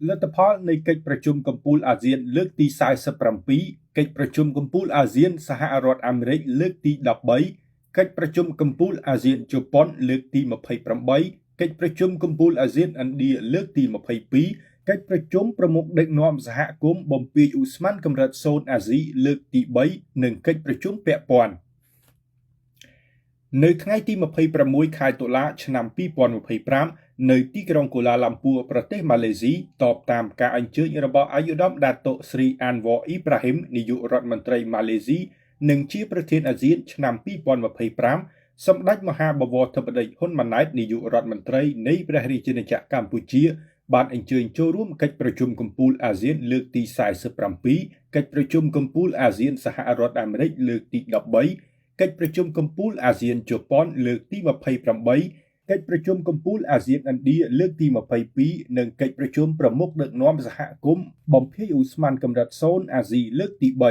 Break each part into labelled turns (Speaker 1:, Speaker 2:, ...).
Speaker 1: លទ្ធផលនៃកិច្ចប្រជុំកំពូលអាស៊ានលើកទី47កិច្ចប្រជុំកំពូលអាស៊ានសហរដ្ឋអាមេរិកលើកទី13កិច្ចប្រជុំកំពូលអាស៊ានជប៉ុនលើកទី28កិច្ចប្រជុំកំពូលអាស៊ានឥណ្ឌាលើកទី22កិច្ចប្រជុំប្រមុខដឹកនាំសហគមន៍បំពាយឧស្ម័នកម្រិតសូន្យអាស៊ីលើកទី3និងកិច្ចប្រជុំពាក់ព័ន្ធនៅថ្ងៃទី26ខែតុលាឆ្នាំ2025នៅទីក្រុងកូឡាឡាំពួរប្រទេសម៉ាឡេស៊ីតបតាមការអញ្ជើញរបស់អាយុដាមដាតុស្រីអានវ៉អ៊ីប្រាហ៊ីមនាយករដ្ឋមន្ត្រីម៉ាឡេស៊ីនិងជាប្រធានអាស៊ានឆ្នាំ2025សម្ដេចមហាបវរធិបតីហ៊ុនម៉ាណែតនាយករដ្ឋមន្ត្រីនៃព្រះរាជាណាចក្រកម្ពុជាបានអញ្ជើញចូលរួមកិច្ចប្រជុំកំពូលអាស៊ានលើកទី47កិច្ចប្រជុំកំពូលអាស៊ានសហរដ្ឋអាមេរិកលើកទី13កិច្ចប្រជុំកំពូលអាស៊ានជប៉ុនលើកទី28កិច្ចប្រជុំកំពូលអាស៊ានឥណ្ឌាលើកទី22និងកិច្ចប្រជុំប្រមុខដឹកនាំសហគមន៍បំភាយឧស្ម័នកម្រិតសូន្យអាស៊ីលើកទី3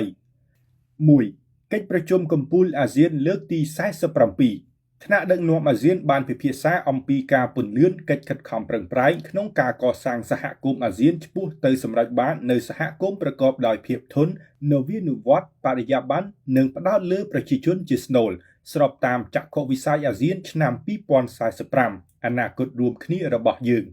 Speaker 1: 1កិច្ចប្រជុំកំពូលអាស៊ានលើកទី47ថ្នាក់ដឹកនាំអាស៊ានបានពិភាក្សាអំពីការពន្លឿនកិច្ចខិតខំប្រឹងប្រែងក្នុងការកសាងសហគមន៍អាស៊ានឆ្ពោះទៅសម្រេចបាននូវសហគមន៍ប្រកបដោយភាពធន់នវានុវត្តន៍បរិយាបន្ននិងផ្ដោតលើប្រជាជនជាស្នូលស្របតាមចក្ខុវិស័យអាស៊ានឆ្នាំ2045អនាគតរួមគ្នារបស់យើង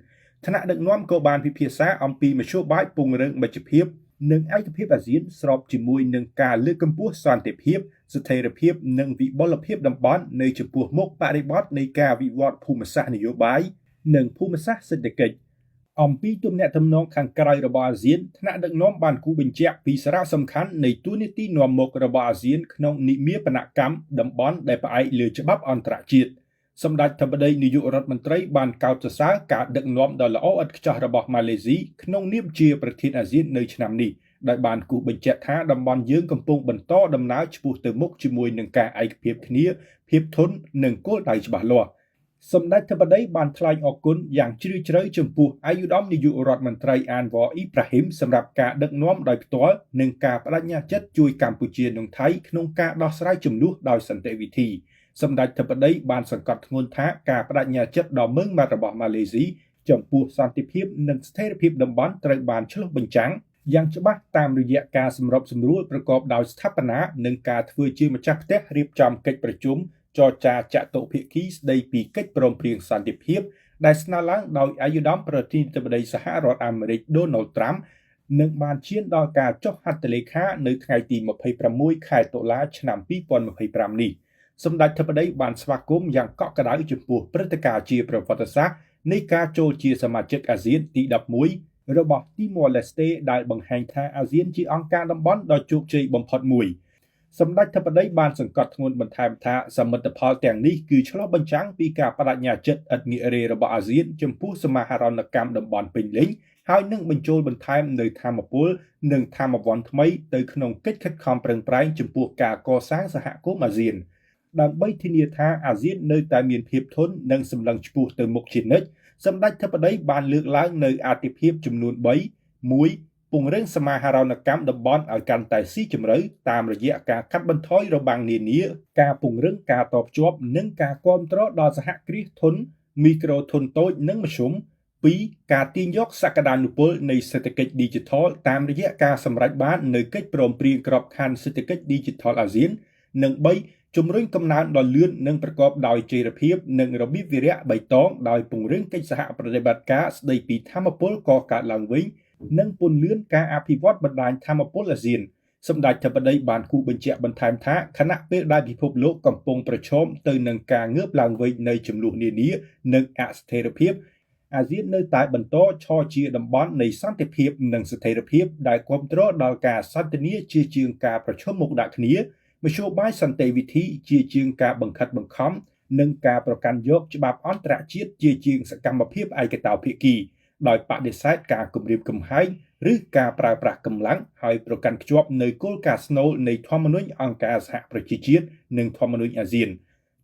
Speaker 1: ថ្នាក់ដឹកនាំក៏បានពិភាក្សាអំពីមធ្យោបាយពង្រឹងមិត្តភាពនិងឯកភាពអាស៊ានស្របជាមួយនឹងការលើកកម្ពស់សន្តិភាពស្ថិរភាពនិងវិបុលភាពតំបន់នៅចំពោះមុខបរិបទនៃការវិវត្តភូមិសាស្ត្រនយោបាយនិងភូមិសាស្ត្រសេដ្ឋកិច្ចអំពីទំនាក់ទំនងខាងក្រៅរបស់អាស៊ានថ្នាក់ដឹកនាំបានគូបញ្ជាក់ពីសារៈសំខាន់នៃតួនាទីនាំមុខរបស់អាស៊ានក្នុងនិមាបនកម្មតំបន់ដែលផ្អែកលើច្បាប់អន្តរជាតិសម្ដេចធិបតីនាយករដ្ឋមន្ត្រីបានកោតសរសើរការដឹកនាំដ៏ល្អឥតខ្ចោះរបស់ម៉ាឡេស៊ីក្នុងនាមជាប្រធានអាស៊ាននៅឆ្នាំនេះដោយបានគូសបញ្ជាក់ថាតំបន់យើងកំពុងបន្តដំណើរឆ្ពោះទៅមុខជាមួយនឹងការឯកភាពគ្នាភាពធន់និងគោលដៅច្បាស់លាស់សម្ដេចធិបតីបានថ្លែងអរគុណយ៉ាងជ្រាលជ្រៅចំពោះអាយុដាមនាយករដ្ឋមន្ត្រីអានវ៉អ៊ីប្រាហ៊ីមសម្រាប់ការដឹកនាំដោយផ្ទាល់និងការបដិញ្ញាចិត្តជួយកម្ពុជានិងថៃក្នុងការដោះស្រាយជម្លោះដោយសន្តិវិធីសម្ដេចធិបតីបានសង្កត់ធ្ងន់ថាការបដិញ្ញាចិត្តដ៏ម៉ឺងម៉ាត់របស់ម៉ាឡេស៊ីចំពោះសន្តិភាពនិងស្ថិរភាពតំបន់ត្រូវបានឆ្លុះបញ្ចាំងយ៉ាងច្បាស់តាមរយៈការសម្របសម្រួលប្រកបដោយស្ថាបនានិងការធ្វើជាម្ចាស់ផ្ទះរៀបចំកិច្ចប្រជុំចរចាចតុភាគីស្ដីពីកិច្ចព្រមព្រៀងសន្តិភាពដែលស្នើឡើងដោយអាយុដាមប្រធានាធិបតីសហរដ្ឋអាមេរិកដូណាល់ត្រាំនិងបានឈានដល់ការចុះហត្ថលេខានៅថ្ងៃទី26ខែតុលាឆ្នាំ2025នេះសម្ដេចធិបតីបានស្វាគមន៍យ៉ាងកក់ក្ដៅចំពោះព្រឹត្តិការណ៍ជាប្រវត្តិសាស្ត្រនៃការចូលជាសមាជិកអាស៊ានទី11របស់ទីម៉ូឡេស្តេដែលបង្ហាញថាអាស៊ានជាអង្គការតំបន់ដ៏ជោគជ័យបំផុតមួយសម្ដេចធិបតីបានសង្កត់ធ្ងន់បន្ថែមថាសមិទ្ធផលទាំងនេះគឺឆ្លុះបញ្ចាំងពីការបដិញ្ញាចិត្តឥតងាករេរបស់អាស៊ានចំពោះសមាហរណកម្មតំបន់ពេញលេញហើយនឹងបញ្ចូលបន្ថែមនូវធម៌ពលនិងធម៌វ័នថ្មីទៅក្នុងកិច្ចខិតខំប្រឹងប្រែងចំពោះការកសាងសហគមន៍អាស៊ានដើម្បីធានាថាអាស៊ាននៅតែមានភាពធន់និងសម្លឹងឆ្ពោះទៅមុខជានិច្ចសម្ដេចធិបតីបានលើកឡើងនៅអាទិភាពចំនួន3 1ពង្រឹងសមាហរណកម្មតំបន់ឲ្យកាន់តែស៊ីជម្រៅតាមរយៈការកាត់បន្ថយរបាំងនានាការពង្រឹងការតភ្ជាប់និងការគាំទ្រដល់សហគ្រាសធុនមីក្រូធុនតូចនិងមធ្យម2ការទាញយកសក្តានុពលនៃសេដ្ឋកិច្ច Digital តាមរយៈការសម្រេចបាននូវកិច្ចព្រមព្រៀងក្របខ័ណ្ឌសេដ្ឋកិច្ច Digital អាស៊ាននិង3ជំរុញកំណើនដ៏លឿននិងប្រកបដោយចីរភាពនិងរបៀបវារៈបៃតងដោយពង្រឹងកិច្ចសហប្រតិបត្តិការស្ដីពីធម្មពលកកើតឡើងវិញនិងពន្លឿនការអភិវឌ្ឍបណ្ដាញធម្មពលអាស៊ានសម្ដេចធិបតីបានគូសបញ្ជាក់បន្ថែមថាខណៈពេលដែលពិភពលោកកំពុងប្រឈមទៅនឹងការងើបឡើងវិញនៃចំនួននានានិងអស្ថិរភាពអាស៊ាននៅតែបន្តឈរជាតំបន់នៃសន្តិភាពនិងស្ថិរភាពដែលគាំទ្រដល់ការសន្ទនាជាជាងការប្រឈមមុខដាក់គ្នាមធ្យោបាយសន្តិវិធីជាជាងការបង្ខិតបង្ខំនិងការប្រកាន់យកច្បាប់អន្តរជាតិជាជាងសកម្មភាពឯកតោភាគីដោយបដិសេធការគំរាមកំហែងឬការប្រើប្រាស់កម្លាំងហើយប្រកាន់ខ្ជាប់នៅគោលការណ៍ស្នូលនៃធម្មនុញ្ញអង្គការសហប្រជាជាតិនិងធម្មនុញ្ញអាស៊ាន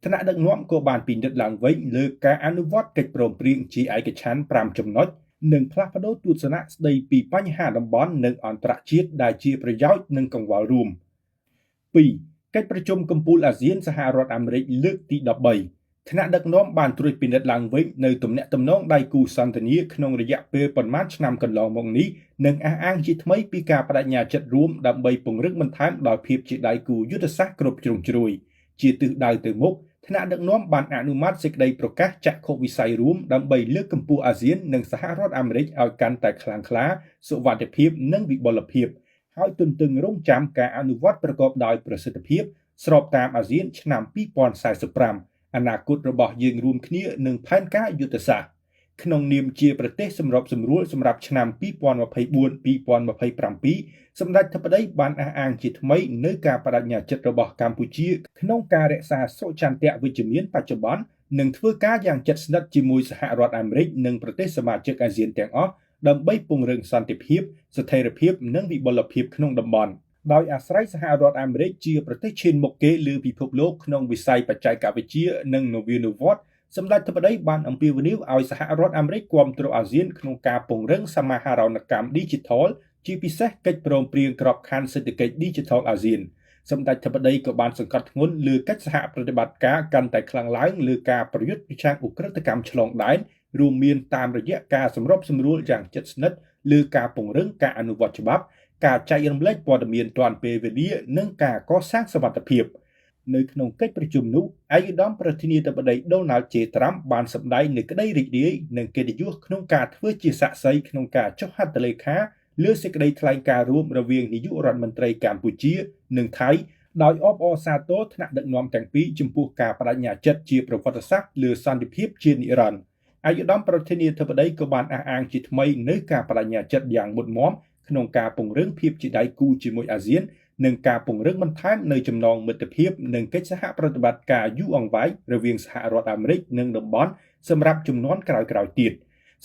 Speaker 1: ថ្នាក់ដឹកនាំក៏បានពិនិត្យឡើងវិញលើការអនុវត្តកិច្ចព្រមព្រៀងជាឯកច្ឆន្ទ5ចំណុចនិងផ្លាស់ប្ដូរទស្សនៈស្ដីពីបញ្ហាតំបន់និងអន្តរជាតិដែលជាប្រយោជន៍និងកង្វល់រួម2កិច្ចប្រជុំកំពូលអាស៊ានសហរដ្ឋអាមេរិកលើកទី13 ថ្នាក់ដឹកនាំបានត្រួតពិនិត្យឡើងវិញនៅទំនាក់ទំនងដៃគូសន្ទនាក្នុងរយៈពេលប៉ុន្មានឆ្នាំកន្លងមកនេះនិងអះអាងជាថ្មីពីការប្តេជ្ញាចិត្តរួមដើម្បីពង្រឹងបន្ថែមដល់ភាពជាដៃគូយុទ្ធសាស្ត្រគ្រប់ជ្រុងជ្រោយជាទិសដៅទៅមុខថ្នាក់ដឹកនាំបានអនុម័តសេចក្តីប្រកាសចក្ខុវិស័យរួមដើម្បីលើកកម្ពស់អាស៊ាននិងសហរដ្ឋអាមេរិកឲ្យកាន់តែខ្លាំងក្លាសុវត្ថិភាពនិងវិបុលភាពហើយទន្ទឹងរង់ចាំការអនុវត្តប្រកបដោយប្រសិទ្ធភាពស្របតាមអាស៊ានឆ្នាំ2045អនាគតរបស់យើងរួមគ្នានឹងផែនការយុទ្ធសាស្ត្រក្នុងនាមជាប្រទេសសម្របសម្រួលសម្រាប់ឆ្នាំ2024-2027សម្ដេចធិបតីបានអះអាងជាថ្មីនៅការប្តេជ្ញាចិត្តរបស់កម្ពុជាក្នុងការរក្សាសុឆន្ទៈវិជ្ជមានបច្ចុប្បន្ននិងធ្វើការយ៉ាងជិតស្និទ្ធជាមួយសហរដ្ឋអាមេរិកនិងប្រទេសសមាជិកអាស៊ានទាំងអស់ដើម្បីពង្រឹងសន្តិភាពស្ថិរភាពនិងវិបុលភាពក្នុងតំបន់ដោយអាស្រ័យសហរដ្ឋអាមេរិកជាប្រទេសឈានមុខគេលើពិភពលោកក្នុងវិស័យបច្ចេកវិទ្យានិងនវានុវត្តន៍សម្ដេចធិបតីបានអំពាវនាវឲ្យសហរដ្ឋអាមេរិកគាំទ្រអាស៊ានក្នុងការពង្រឹងសមាហរណកម្មឌីជីថលជាពិសេសកិច្ចព្រមព្រៀងក្របខ័ណ្ឌសេដ្ឋកិច្ចឌីជីថលអាស៊ានសម្ដេចធិបតីក៏បានសង្កត់ធ្ងន់លើកិច្ចសហប្រតិបត្តិការកាន់តែខ្លាំងឡើងលើការប្រយុទ្ធប្រឆាំងឧក្រិដ្ឋកម្មឆ្លងដែនរួមមានតាមរយៈការសម្របសម្រួលយ៉ាងជិតស្និទ្ធលើការពង្រឹងការអនុវត្តច្បាប់ការចែករំលែកព័ត៌មានទាន់ពេលវេលានិងការកសាងសមត្ថភាពនៅក្នុងកិច្ចប្រជុំនោះឯកឧត្តមប្រធានាធិបតីដូណាល់ជេត្រាំបានសម្ដែងនូវក្តីរីករាយនិងកិត្តិយសក្នុងការធ្វើជាសាក្សីក្នុងការចុះហត្ថលេខាលើសេចក្តីថ្លែងការណ៍រួមរវាងនាយករដ្ឋមន្ត្រីកម្ពុជានិងថៃដោយអបអរសាទរថ្នាក់ដឹកនាំទាំងពីរចំពោះការប្តេជ្ញាចិត្តជាប្រវត្តិសាស្ត្រលើសន្តិភាពជានិរន្តរ៍ឯកឧត្តមប្រធានាធិបតីក៏បានអះអាងជាថ្មីនៅការប្តេជ្ញាចិត្តយ៉ាងមុតមាំក្នុងការពង្រឹងភាពជាដៃគូជាមួយអាស៊ាននិងការពង្រឹងបន្ថែមនៅចំណងមិត្តភាពនិងកិច្ចសហប្រតិបត្តិការយូរអង្វែងរវាងសហរដ្ឋអាមេរិកនិងតំបន់សម្រាប់ជំនាន់ក្រោយៗទៀត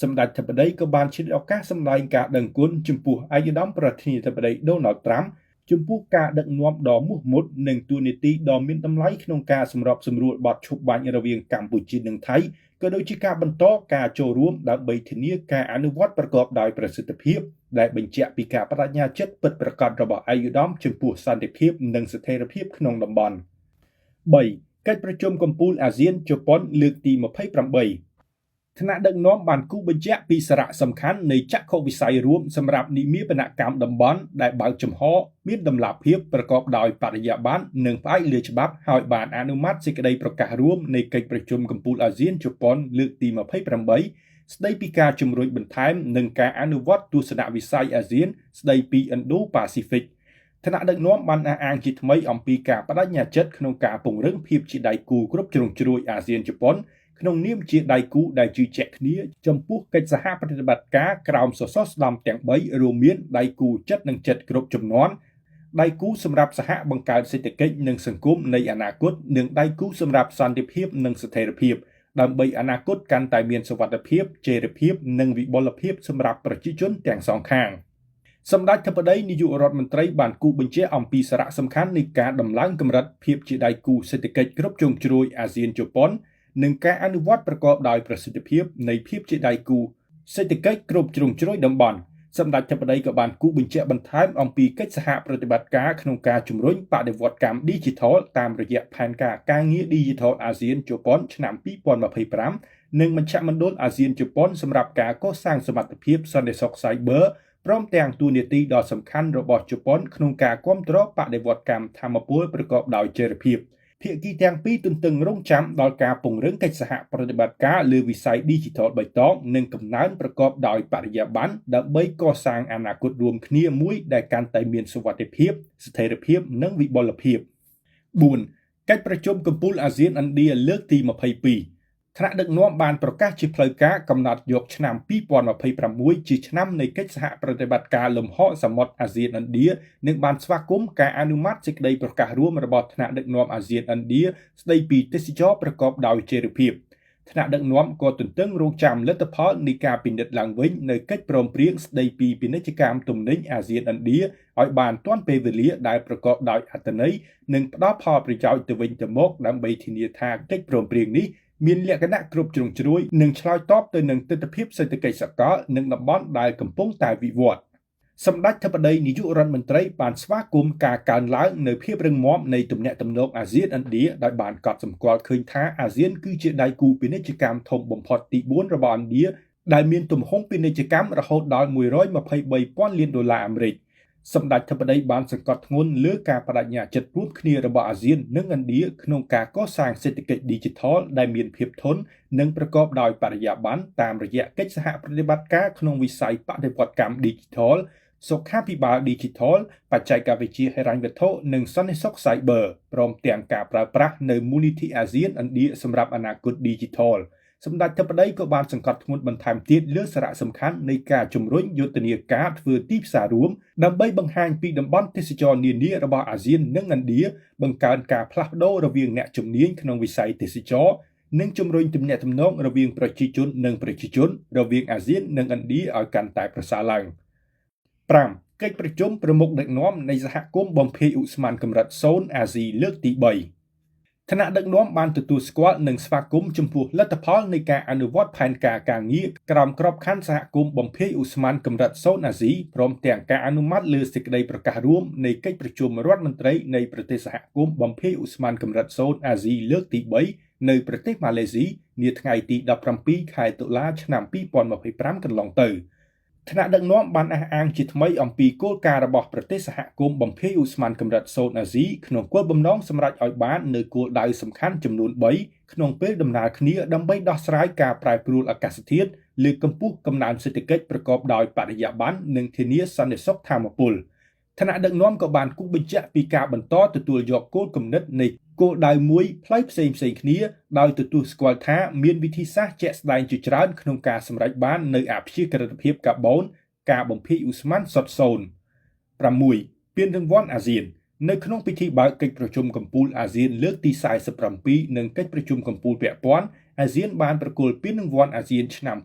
Speaker 1: សម្ដេចធិបតីក៏បានឆ្លៀតឱកាសសម្ដែងការដឹងគុណចំពោះឯកឧត្តមប្រធានាធិបតីដូណាល់ត្រាំចំពោះការដឹកនាំដ៏មោះមុតនិងតួនាទីដ៏មានតម្លៃក្នុងការសម្របសម្រួលបទឈប់បាញ់រវាងកម្ពុជានិងថៃក៏ដូចជាការបន្តការចូលរួមដើម្បីធានាការអនុវត្តប្រកបដោយប្រសិទ្ធភាពដែលបញ្ជាក់ពីការប្តេជ្ញាចិត្តពិតប្រាកដរបស់ឯកឧត្តមចំពោះសន្តិភាពនិងស្ថិរភាពក្នុងតំបន់3កិច្ចប្រជុំកំពូលអាស៊ានជប៉ុនលើកទី28ថ្នាក់ដឹកនាំបានគូបញ្ជាក់ពីសារៈសំខាន់នៃចក្ខុវិស័យរួមសម្រាប់និមាបនកម្មតំបន់ដែលបើកចំហមានតម្លាភាពប្រកបដោយបរិយាបន្ននិងផ្អែកលើច្បាប់ហើយបានអនុម័តសេចក្តីប្រកាសរួមនៃកិច្ចប្រជុំកំពូលអាស៊ានជប៉ុនលើកទី28ស្តីពីការជំរុញបន្ថែមនិងការអនុវត្តទស្សនវិស័យអាស៊ានស្តីពីឥណ្ឌូប៉ាស៊ីហ្វិកថ្នាក់ដឹកនាំបានអះអាងជាថ្មីអំពីការប្តេជ្ញាចិត្តក្នុងការពង្រឹងភាពជាដៃគូគ្រប់ជ្រុងជ្រោយអាស៊ានជប៉ុនក្នុងនាមជាដៃគូដែលជឿជាក់គ្នាចំពោះកិច្ចសហប្រតិបត្តិការក្រោមសសរស្តម្ភទាំង3រួមមានដៃគូចិត្តនិងចិត្តគ្រប់ជំនាន់ដៃគូសម្រាប់សហបង្កើតសេដ្ឋកិច្ចនិងសង្គមនៃអនាគតនិងដៃគូសម្រាប់សន្តិភាពនិងស្ថិរភាពដើម្បីអនាគតកាន់តែមានសុវត្ថិភាពចីរភាពនិងវិបុលភាពសម្រាប់ប្រជាជនទាំងសងខាងសម្ដេចធិបតីនាយករដ្ឋមន្ត្រីបានគូបញ្ជាក់អំពីសារៈសំខាន់នៃការដំឡើងកម្រិតភាពជាដៃគូសេដ្ឋកិច្ចគ្រប់ជ្រុងជ្រោយអាស៊ានជប៉ុននិងការអនុវត្តប្រកបដោយប្រសិទ្ធភាពនៃភាពជាដៃគូសេដ្ឋកិច្ចគ្រប់ជ្រុងជ្រោយតំបន់សម្ដេចធិបតីក៏បានគូបញ្ជាក់បន្ថែមអំពីកិច្ចសហប្រតិបត្តិការក្នុងការជំរុញបដិវត្តកម្មឌីជីថលតាមរយៈផែនការការងារឌីជីថលអាស៊ានជប៉ុនឆ្នាំ2025និងមជ្ឈមណ្ឌលអាស៊ានជប៉ុនសម្រាប់ការកសាងសមត្ថភាពសន្តិសុខសាយប័រព្រមទាំងតួនាទីដ៏សំខាន់របស់ជប៉ុនក្នុងការគាំទ្របដិវត្តកម្មថាមពលប្រកបដោយចីរភាពភាគីទាំងពីរទន្ទឹងរង់ចាំដល់ការពង្រឹងកិច្ចសហប្រតិបត្តិការលើវិស័យឌីជីថលបៃតងនិងកំណើនប្រកបដោយបរិយាបន្នដើម្បីកសាងអនាគតរួមគ្នាមួយដែលកាន់តែមានសុវត្ថិភាពស្ថិរភាពនិងវិបុលភាព4កិច្ចប្រជុំកំពូលអាស៊ានឥណ្ឌាលើកទី22ថ្នាក់ដឹកនាំបានប្រកាសជាផ្លូវការកំណត់យកឆ្នាំ2026ជាឆ្នាំនៃកិច្ចសហប្រតិបត្តិការលំហសមុទ្រអាស៊ានឥណ្ឌានិងបានស្វាគមន៍ការអនុម័តសេចក្តីប្រកាសរួមរបស់ថ្នាក់ដឹកនាំអាស៊ានឥណ្ឌាស្តីពីទេសចរណ៍ប្រកបដោយចីរភាពថ្នាក់ដឹកនាំក៏ទន្ទឹងរង់ចាំលទ្ធផលនៃការពិនិត្យឡើងវិញនៅកិច្ចព្រមព្រៀងស្តីពីពាណិជ្ជកម្មទំនិញអាស៊ានឥណ្ឌាឲ្យបានទាន់ពេលវេលាដែលប្រកបដោយអត្ថន័យនិងផ្ដល់ផលប្រយោជន៍ទៅវិញទៅមកដើម្បីធានាថាកិច្ចព្រមព្រៀងនេះមានលក្ខណៈគ្រប់ជ្រុងជ្រោយនិងឆ្លើយតបទៅនឹងទិដ្ឋភាពសេដ្ឋកិច្ចសកលនិងតំបន់ដែលកំពុងតែវិវត្ត សម្ដេចធិបតីនាយករដ្ឋមន្ត្រីបានស្វាគមន៍ការកើនឡើងនូវភាពរឹងមាំនៃទំនាក់ទំនងអាស៊ាន-ឥណ្ឌាដោយបានកត់សម្គាល់ឃើញថាអាស៊ានគឺជាដៃគូពាណិជ្ជកម្មធំបំផុតទី4របស់ឥណ្ឌាដែលមានទំហំពាណិជ្ជកម្មរហូតដល់123ពាន់លានដុល្លារអាមេរិក។សម្ដេចធិបតីបានសង្កត់ធ្ងន់លើការប្តេជ្ញាចិត្តរួមគ្នារបស់អាស៊ាននិងឥណ្ឌាក្នុងការកសាងសេដ្ឋកិច្ចឌីជីថលដែលមានភាពធន់និងប្រកបដោយបរិយាបន្នតាមរយៈកិច្ចសហប្រតិបត្តិការក្នុងវិស័យបដិវត្តកម្មឌីជីថលសុខាភិបាលឌីជីថលបច្ចេកវិទ្យាហិរញ្ញវត្ថុនិងសន្តិសុខសាយប័រព្រមទាំងការប្រើប្រាស់នៅមូលនិធិអាស៊ានឥណ្ឌាសម្រាប់អនាគតឌីជីថលសម្ដេចធិបតីក៏បានសង្កត់ធ្ងន់បន្ថែមទៀតលើសារៈសំខាន់នៃការជំរុញយុទ្ធនាការធ្វើទីផ្សាររួមដើម្បីបង្ហាញពីតំបន់ទេសចរណ៍នានារបស់អាស៊ាននិងឥណ្ឌាបង្កើនការផ្លាស់ប្ដូររវាងអ្នកជំនាញក្នុងវិស័យទេសចរណ៍និងជំរុញទំនាក់ទំនងរវាងប្រជាជននិងប្រជាជនរវាងអាស៊ាននិងឥណ្ឌាឲ្យកាន់តែប្រសើរឡើង5កិច្ចប្រជុំប្រមុខដឹកនាំនៃសហគមន៍បំភាយឧស្ម័នកម្រិត0អាស៊ីលើកទី3ថ្នាក់ដឹកនាំបានទទួលស្គាល់និងស្វាគមន៍ចំពោះលទ្ធផលនៃការអនុវត្តផែនការការងារក្រោមក្របខ័ណ្ឌសហគមន៍បំភាយឧស្ម័នកម្រិត0អាស៊ីព្រមទាំងការអនុម័តលើសេចក្តីប្រកាសរួមនៃកិច្ចប្រជុំរដ្ឋមន្ត្រីនៃប្រទេសសហគមន៍បំភាយឧស្ម័នកម្រិត0អាស៊ីលើកទី3នៅប្រទេសម៉ាឡេស៊ីនាថ្ងៃទី17ខែតុលាឆ្នាំ2025កន្លងទៅថ្នាក់ដឹកនាំបានអះអាងជាថ្មីអំពីគោលការណ៍របស់ប្រទេសសហគមន៍បំភាយឧស្ម័នកម្រិត0អាស៊ីក្នុងគោលបំណងសម្រេចឲ្យបាននូវគោលដៅសំខាន់ចំនួន3ក្នុងពេលដំណើរគ្នាដើម្បីដោះស្រាយការប្រែប្រួលអាកាសធាតុលើកកម្ពស់កំណើនសេដ្ឋកិច្ចប្រកបដោយបរិយាបន្ននិងធានាសន្តិសុខថាមពលថ្នាក់ដឹកនាំក៏បានគូសបញ្ជាក់ពីការបន្តទទួលយកគោលគំនិតនៃគោលដៅមួយផ្លូវផ្សេងៗគ្នាដោយទទួលស្គាល់ថាមានវិធីសាស្ត្រជាក់ស្ដែងជាច្រើនក្នុងការសម្រេចបាននូវអព្យាក្រឹតភាពកាបូនការបំភាយឧស្ម័នសុទ្ធសូន្យ6ពានរង្វាន់អាស៊ាននៅក្នុងពិធីបើកកិច្ចប្រជុំកំពូលអាស៊ានលើកទី47និងកិច្ចប្រជុំកំពូលពាក់ព័ន្ធអាស៊ានបានប្រគល់ពានរង្វាន់អាស៊ានឆ្នាំ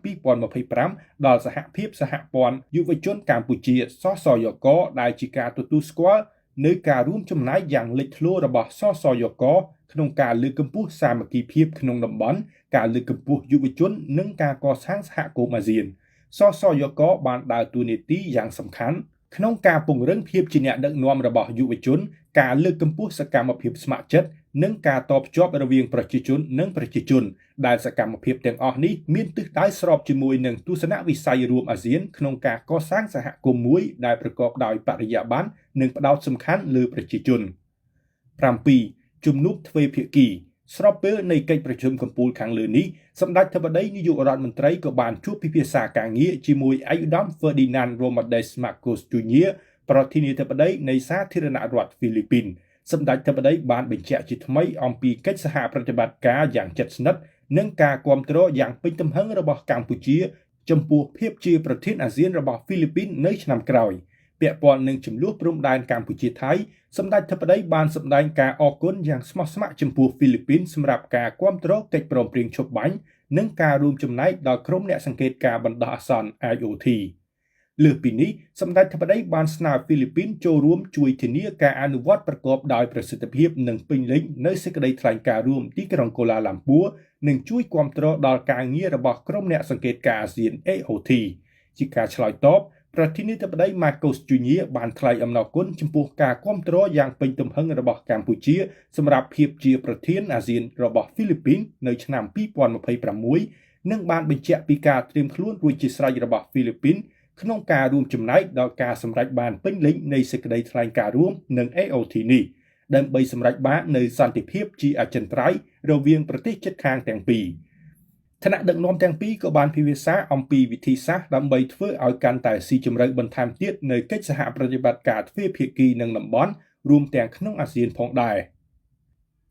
Speaker 1: 2025ដល់សហភាពសហព័ន្ធយុវជនកម្ពុជាសសយកដែលជាការទទួលស្គាល់នៅការរួមចំណែកយ៉ាងលេចធ្លោរបស់សសយកក្នុងការលើកកម្ពស់សាមគ្គីភាពក្នុងតំបន់ការលើកកម្ពស់យុវជននិងការកសាងសហគមន៍អាស៊ានសសយកបានដើរតួនាទីយ៉ាងសំខាន់ក្នុងការពង្រឹងភាពជាអ្នកដឹកនាំរបស់យុវជនការលើកកម្ពស់សកម្មភាពស្ម័គ្រចិត្តនិងការតភ្ជាប់រវាងប្រជាជននិងប្រជាជនដែលសកម្មភាពទាំងអស់នេះមានទិសដៅស្របជាមួយនឹងទស្សនវិស័យរួមអាស៊ានក្នុងការកសាងសហគមន៍មួយដែលប្រកបដោយបរិយាបន្ននិងផ្ដោតសំខាន់លើប្រជាជន7ជំនួបទ្វេភាគីស្របពេលនៃកិច្ចប្រជុំកំពូលខាងលើនេះសម្ដេចធិបតីនាយករដ្ឋមន្ត្រីក៏បានជួបពិភាក្សាការងារជាមួយឯកឧត្តម Ferdinand Romualdez Marcos Jr. ប្រធានាធិបតីនៃសាធារណរដ្ឋហ្វីលីពីនសម្ដេចធិបតីបានបញ្ជាក់ជាថ្មីអំពីកិច្ចសហប្រតិបត្តិការយ៉ាងជិតស្និទ្ធនិងការគាំទ្រយ៉ាងពេញទំហឹងរបស់កម្ពុជាចំពោះភាពជាប្រធានអាស៊ានរបស់ហ្វីលីពីននៅឆ្នាំក្រោយពាក់ព័ន្ធនឹងចំនួនព្រំដែនកម្ពុជាថៃសម្ដេចធិបតីបានសម្ដែងការអរគុណយ៉ាងស្មោះស្ម័គ្រចំពោះហ្វីលីពីនសម្រាប់ការគាំទ្រកិច្ចព្រមព្រៀងឈប់បាញ់និងការរួមចំណែកដល់ក្រុមអ្នកសង្កេតការណ៍បណ្ដោះអាសន្ន IOT លើសពីនេះសម្ដេចធិបតីបានស្នើហ្វីលីពីនចូលរួមជួយធានាការអនុវត្តប្រកបដោយប្រសិទ្ធភាពនិងពេញលេញនូវសេចក្តីថ្លែងការណ៍រួមទីក្រុងកូឡាឡាំពួរនិងជួយគាំទ្រដល់ការងាររបស់ក្រុមអ្នកសង្កេតការណ៍អាស៊ាន AOT ជាការឆ្លើយតបប្រធានាធិបតី Marcos Jr. បានថ្លែងអំណរគុណចំពោះការគាំទ្រយ៉ាងពេញទំហឹងរបស់កម្ពុជាសម្រាប់ភាពជាប្រធានអាស៊ានរបស់ហ្វីលីពីននៅឆ្នាំ2026និងបានបញ្ជាក់ពីការត្រៀមខ្លួនរួចជាស្រេចរបស់ហ្វីលីពីនក្នុងការរួមចំណែកដល់ការសម្រេចបានពេញលេញនៃសេចក្តីថ្លែងការណ៍រួមនិង AOT នេះដើម្បីសម្រេចបាននូវសន្តិភាពជាអចិន្ត្រៃយ៍រវាងប្រទេសជិតខាងទាំងពីរថ្នាក់ដឹកនាំទាំងពីរក៏បានពិភាក្សាអំពីវិធីសាស្ត្រដើម្បីធ្វើឲ្យកាន់តែស៊ីជម្រៅបន្ថែមទៀតនូវកិច្ចសហប្រតិបត្តិការទ្វេភាគីនិងតំបន់រួមទាំងក្នុងអាស៊ានផងដែរ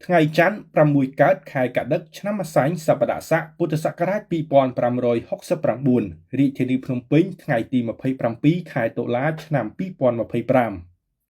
Speaker 1: ថ្ងៃច័ន្ទ6កើតខែកត្តិកឆ្នាំម្សាញ់សប្តាហ៍ស័កពុទ្ធសករាជ2569រាជធានីភ្នំពេញថ្ងៃទី27ខែតុលាឆ្នាំ2025។